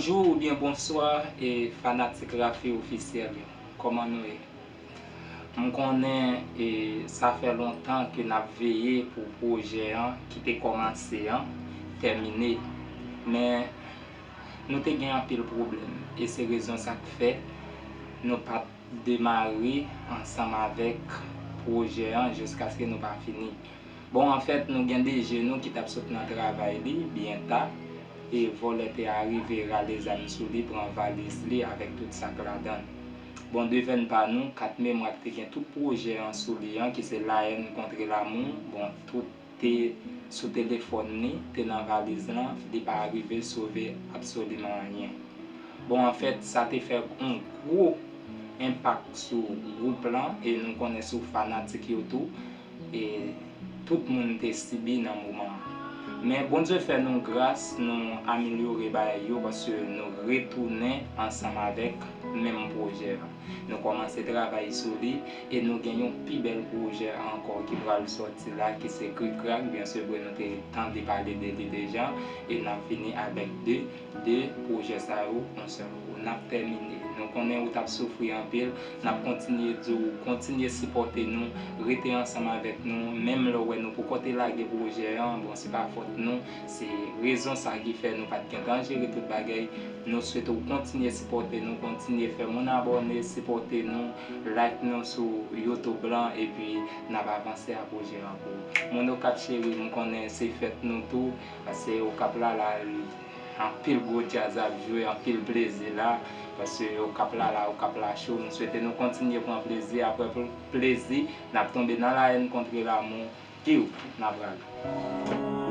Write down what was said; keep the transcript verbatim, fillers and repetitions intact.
Bonjou oubyen bonswa, e fanatik Rafi Ofisyèl yo. Kòman nou ye? M konnen, e sa fè lontan ke n ap veye pou pwojè an ki te kòmanse an tèmine. Men nou te gen anpil pwoblèm, e se rezon sa k fè nou pa t demare ansanm avèk pwojè an jiskaske nou pa fini. Bon, anfèt, nou gen D G nou ki t ap sot nan travay li byen ta, e vòlè te arive rale zam sou li, pran valiz li avèk tout sa k ladan l. Bon, devèn pa nou, kat memwa k te gen tout pwojè an sou li an, ki se La haine contre l'amour, bon, tout te sou telefòn li, te nan valiz lan, li pa arive sove absoliman anyen. Bon, anfèt, sa te fè yon gwo enpak sou gwoup lan, e nou konnen sou fanatik yo tou, e tout moun te sibi nan moman an. Men Bondye fè nou gras, nou amelyore bagay yo, paske nou retounen ansanm avèk menm pwojè an. Nou kòmanse travay sou li, e nou gen yon pi bèl pwojè ankò ki pral sòti la, ki se Krikrak. Byen se vre, nou te tande pale de li deja, e n ap vini avèk de, de pwojè sa yo yon sèl kou. N ap tèmine. Nou konnen ou t ap soufri anpil, n ap kontinye di w, kontinye sipòte nou, rete ansanm avèk nou, menm lè w wè nou poko te lage pwojè an, bon, se pa fòt nou, se rezon sa ki fè nou pa t gentan jere tout bagay. Nou swete w kontinye sipòte nou, kontinye fè moun abòne, sipòte nou, like nou sou YouTube lan, epi n ap avanse a pwojè an pou ou. Moun Okap cheri, m konnen se fèt nou tou, paske Okap la, la, anpil gwo djaz ap jwe, anpil plezi la, paske Okap la, la, Okap la cho. M swete nou kontinye pran plezi, apre pl-, plezi, n ap tonbe nan La haine contre l'amour, piw, n ap rale.